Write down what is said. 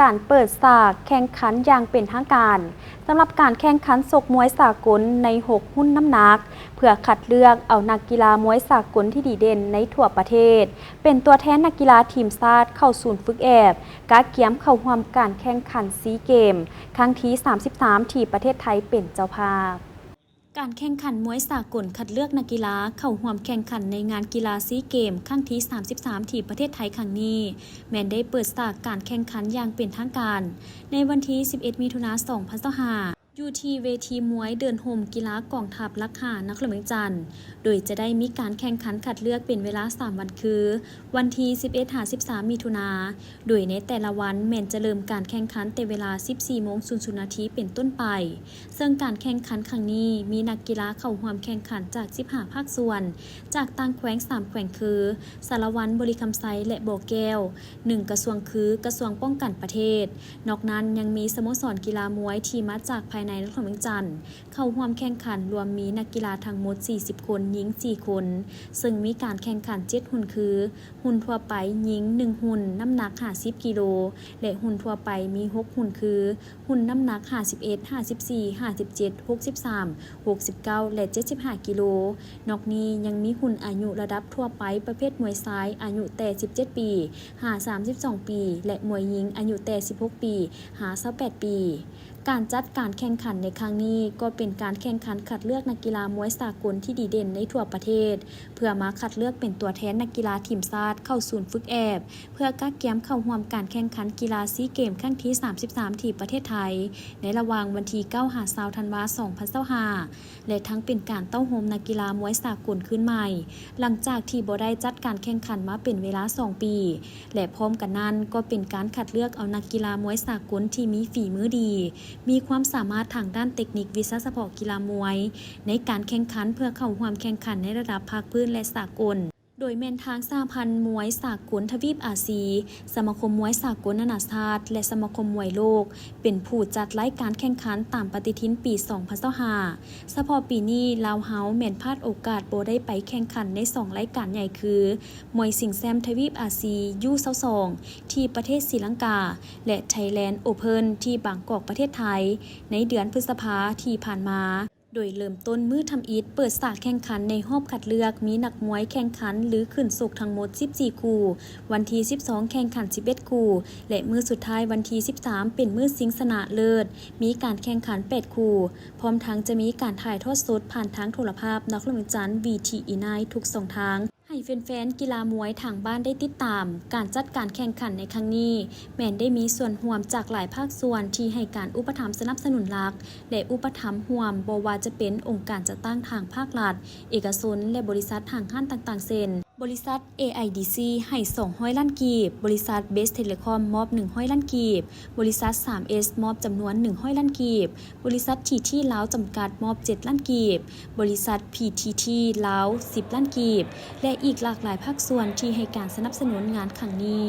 ການເປີດສາກແຂ່ງຂັນຢ່າງເປັນທາງການ ສຳລັບການແຂ່ງຂັນຊົກມວຍສາກົນໃນຫົກຮຸ່ນນ້ຳໜັກ ເພື່ອຄັດເລືອກເອົານັກກິລາມວຍສາກົນທີ່ດີເດັ່ນໃນທົ່ວປະເທດ ເປັນຕົວແທນນັກກິລາທີມຊາດເຂົ້າສູນຝຶກແອບ ກະກຽມເຂົ້າຮ່ວມການແຂ່ງຂັນຊີເກມຄັ້ງທີສາມສິບສາມ ທີ່ປະເທດໄທເປັນເຈົ້າພາບ. ການແຂ່ງຂັນມວຍສາກົນຄັດເລືອກນັກກິລາເຂົ້າຮ່ວມແຂ່ງຂັນໃນງານກິລາຊີເກມຄັ້ງທີສາມສິບສາມ ທີ່ປະເທດໄທຄັ້ງນີ້ ແມ່ນໄດ້ເປີດສາກການແຂ່ງຂັນຢ່າງເປັນທາງການ ໃນວັນທີສິບເອັດ ມິຖຸນາ ສອງພັນຊາວຫ້າ ຢູ່ທີ່ເວທີມວຍເດີ່ນຮົ່ມກິລາກອງທັບຫຼັກຫ້າ ນະຄອນຫຼວງວຽງຈັນ ໂດຍຈະໄດ້ມີການແຂ່ງຂັນຄັດເລືອກເປັນເວລາສາມວັນຄື ວັນທີສິບເອັດ ຫາ ສິບສາມ ມິຖຸນາ ໂດຍໃນແຕ່ລະວັນແມ່ນຈະເລີ່ມການແຂ່ງຂັນແຕ່ເວລາສິບສີ່ໂມງສູນນາທີເປັນຕົ້ນໄປ. ເຊິ່ງການແຂ່ງຂັນຄັ້ງນີ້ມີນັກກິລາເຂົ້າຮ່ວມແຂ່ງຂັນຈາກສິບຫ້າພາກສ່ວນ ຈາກຕ່າງແຂວງສາມແຂວງຄື ສາລະວັນ, ບໍລິຄຳໄຊ ແລະ ບໍ່ແກ້ວ. ໜຶ່ງກະຊວງຄືກະຊວງປ້ອງກັນປະເທດ. ນອກນັ້ນຍັງມີສະໂມສອນກິລາມວຍທີ່ມາຈາກພາຍໃນນະຄອນຫຼວງວຽງຈັນ ເຂົ້າຮ່ວມແຂ່ງຂັນ ລວມມີນັກກິລາທັງໝົດສີ່ສິບຄົນ, ຍິງສີ່ຄົນ, ເຊິ່ງມີການແຂ່ງຂັນເຈັດຮຸ່ນຄື ຮຸ່ນທົ່ວໄປຍິງໜຶ່ງຮຸ່ນ ນ້ຳໜັກຫ້າສິບກິໂລ ແລະ ຮຸ່ນທົ່ວໄປມີຫົກຮຸ່ນຄື ຮຸ່ນນ້ຳໜັກຫ້າສິບເອັດ, ຫ້າສິບສີ່, ຫ້າສິບເຈັດ, ຫົກສິບສາມ, ຫົກສິບເກົ້າ ແລະ ເຈັດສິບຫ້າກິໂລ. ນອກນີ້ຍັງມີຮຸ່ນອາຍຸລະດັບທົ່ວໄປປະເພດມວຍຊາຍ ອາຍຸແຕ່ສິບເຈັດປີ ຫາ ສາມສິບສອງປີ ແລະ ມວຍຍິງອາຍຸແຕ່ສິບຫົກປີ ຫາ ຊາວແປດປີ. ການຈັດການແຂ່ງຂັນໃນຄັ້ງນີ້ ກໍເປັນການແຂ່ງຂັນຄັດເລືອກນັກກິລາມວຍສາກົນທີ່ດີເດັ່ນໃນທົ່ວປະເທດ ເພື່ອມາຄັດເລືອກເປັນຕົວແທນນັກກິລາທີມຊາດເຂົ້າສູນຝຶກແອບ ເພື່ອກະກຽມເຂົ້າຮ່ວມການແຂ່ງຂັນກິລາຊີເກມຄັ້ງທີສາມສິບສາມ ທີ່ປະເທດໄທ ໃນລະຫວ່າງວັນທີເກົ້າ ຫາ ຊາວ ທັນວາ ສອງພັນຊາວຫ້າ ແລະ ທັງເປັນການເຕົ້າໂຮມນັກກິລາມວຍສາກົນຄືນໃໝ່ ຫຼັງຈາກທີ່ບໍ່ໄດ້ຈັດການແຂ່ງຂັນມາເປັນເວລາສອງປີ ແລະ ພ້ອມກັນນັ້ນກໍເປັນການຄັດເລືອກເອົານັກກິລາມວຍສາກົນທີ່ມີຝີມືດີ, ມີຄວາມສາມາດທາງດ້ານເຕັກນິກວິຊາສະເພາະກິລາມວຍ ໃນການແຂ່ງຂັນເພື່ອເຂົ້າຮ່ວມແຂ່ງຂັນໃນລະດັບພາກພື້ນ ແລະ ສາກົນ. ໂດຍແມ່ນທາງສະຫະພັນມວຍສາກົນທະວີບອາຊີ, ສະມາຄົມມວຍສາກົນນານາຊາດ ແລະ ສະມາຄົມມວຍໂລກ ເປັນຜູ້ຈັດລາຍການແຂ່ງຂັນຕາມປະຕິທິນປີສອງພັນຊາວຫ້າ. ສະເພາະປີນີ້ ລາວເຮົາແມ່ນພາດໂອກາດບໍ່ໄດ້ໄປແຂ່ງຂັນໃນສອງລາຍການໃຫຍ່ຄື ມວຍຊິງແຊ້ມທະວີບອາຊີ ຢູຊາວສອງ ທີ່ປະເທດສີລັງກາ ແລະ ໄທແລນໂອເພິນ ທີ່ບາງກອກ ປະເທດໄທ ໃນເດືອນພຶດສະພາທີ່ຜ່ານມາ. ໂດຍເລີ່ມຕົ້ນມື້ທຳອິດເປີດສາກແຂ່ງຂັນໃນຮອບຄັດເລືອກ ມີນັກມວຍແຂ່ງຂັນ ຫຼື ຂຶ້ນຊົກທັງໝົດສິບສີ່ຄູ່, ວັນທີສິບສອງແຂ່ງຂັນສິບເອັດຄູ່ ແລະ ມື້ສຸດທ້າຍວັນທີສິບສາມເປັນມື້ຊິງຊະນະເລີດ ມີການແຂ່ງຂັນແປດຄູ່, ພ້ອມທັງຈະມີການຖ່າຍທອດສົດຜ່ານທາງໂທລະພາບນະຄອນຫຼວງວຽງຈັນ ວີທີອີ ນາຍ ທຸກຊ່ອງທາງ ໃຫ້ແຟນໆກິລາມວຍທາງບ້ານໄດ້ຕິດຕາມ. ການຈັດການແຂ່ງຂັນໃນຄັ້ງນີ້ ແມ່ນໄດ້ມີສ່ວນຮ່ວມຈາກຫຼາຍພາກສ່ວນທີ່ໃຫ້ການອຸປະຖຳສະໜັບສະໜູນຫຼັກ ແລະ ອຸປະຖຳຮ່ວມ ບໍ່ວ່າຈະເປັນອົງການຈັດຕັ້ງທາງພາກລັດ, ເອກະຊົນ ແລະ ບໍລິສັດຫ້າງຮ້ານຕ່າງໆ ເຊັ່ນ ບໍລິສັດ ເອໄອດີຊີ ໃຫ້ສອງຮ້ອຍລ້ານກີບ, ບໍລິສັດ ເບສເທເລຄອມ ມອບໜຶ່ງຮ້ອຍລ້ານກີບ, ບໍລິສັດ ສາມເອສ ມອບຈຳນວນໜຶ່ງຮ້ອຍລ້ານກີບ, ບໍລິສັດ ທີທີ ລາວ ຈຳກັດ ມອບເຈັດລ້ານກີບ, ບໍລິສັດ ພີທີທີ ລາວ ສິບລ້ານກີບ ແລະ ອີກຫຼາກຫຼາຍພາກສ່ວນທີ່ໃຫ້ການສະໜັບສະໜູນງານຄັ້ງນີ້.